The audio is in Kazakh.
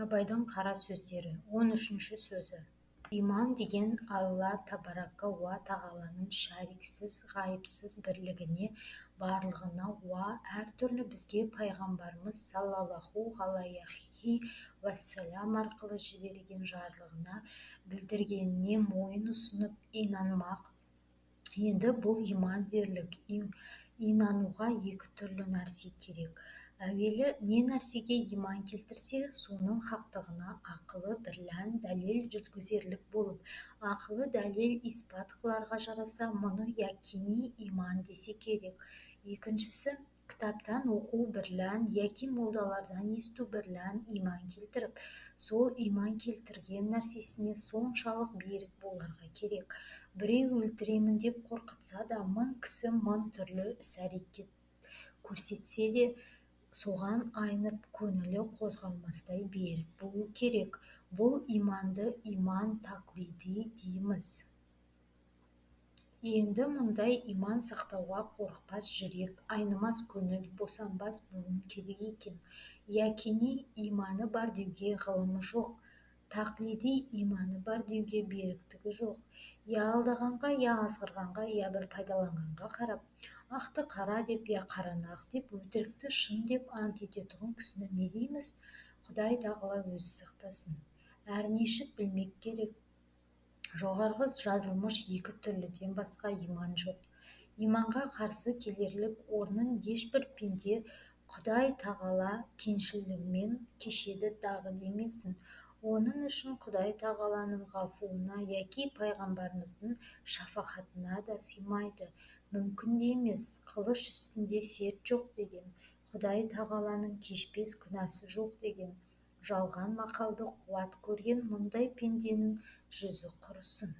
Абайдың қара сөздері. 13-ші сөзі. Иман деген Алла табарака уа тағаланың шәриксіз, ғайыпсыз бірлігіне, барлығына уа әртүрлі бізге пайғамбарымыз саллаллаһу ғалайһи уәссәлам арқылы жіберген жарлығына, білдіргеніне мойын ұсынып инанмақ. Енді бұл иман дерлік. Инануға екі түрлі нәрсе керек. Әуелі не нәрсеге иман келтірсе, соның хақтығына ақылы бірлән дәлел жүргізерлік болып, ақылы дәлел испат қыларға жараса, мұны якини иман десе керек. Екіншісі, кітаптан оқу бірлән яки молдалардан есту бірлән иман келтіріп, сол иман келтірген нәрсесіне соншалық берік боларға керек, біреу өлтіремін деп қорқытса да, мың кісі мың түрлі іс-әрекет көрсетсе де, соған айнып, көңілі қозғалмастай берік болу керек. Бұл иманды иман тақлиди дейміз. Енді мұндай иман сақтауға қорықпас жүрек, айнымас көңіл, босанбас буын керек екен. Якини иманы бар деуге ғылымы жоқ, тақлиди иманы бар деуге беріктігі жоқ. Я алдағанға, я азғырғанға, я бір пайдаланғанға қарап, ақты қара деп, я қараны ақ деп, өтірікті шын деп ант ететұғын кісіні не дейміз? Құдай тағала өзі сақтасын. Әрнешік білмек керек. Жоғарғы жазылмыш екі түрліден басқа иман жоқ. Иманға қарсы келерлік орнын ешбір пенде Құдай тағала кеңшілігімен кешеді дағы демесін. Оның үшін Құдай тағаланың ғафуына яки пайғамбарымыздың шафағатына да сыймайды. Мүмкін де емес. Қылыш үстінде серт жоқ деген, Құдай тағаланың кешпес күнәсі жоқ деген жалған мақалды қуат көрген мұндай пенденің жүзі құрысын.